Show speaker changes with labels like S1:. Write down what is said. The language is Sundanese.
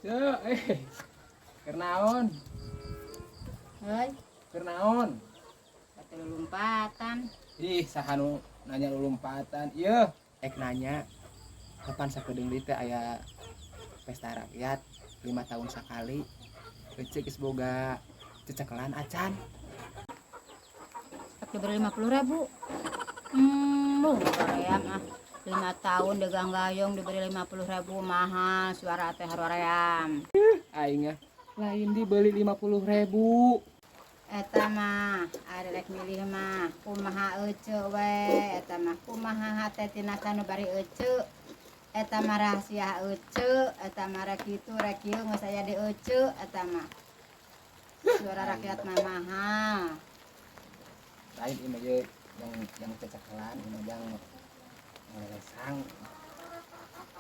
S1: Ceu, eh. Keur naon?
S2: Hei,
S1: Keur naon?
S2: Batu lompatan.
S1: Ih, saha nu nanya lompatan? Ieu, ek nanya. Kapan sakedeung deui teh aya pesta rakyat 5 tahun sakali? Ece geus boga cecekelan acan?
S2: Rek diberi 50 ribu. Hoream ah. 5 tahun dagang gayung diberi 50 ribu, mahal suara teh, hoream.
S1: Aing ah, lain dibeli 50 ribu.
S2: Eta mah ari rek milih mah kumaha ece we, eta mah kumaha hate tina nu bari ece. Eta mah rahasia ece, eta mah rek kitu rek kieu geus aya di ece eta mah. Suara rakyat mah mahal.
S1: Lain, ieu mah, ieu yang cecekelan, ieu mah yang ngelesang.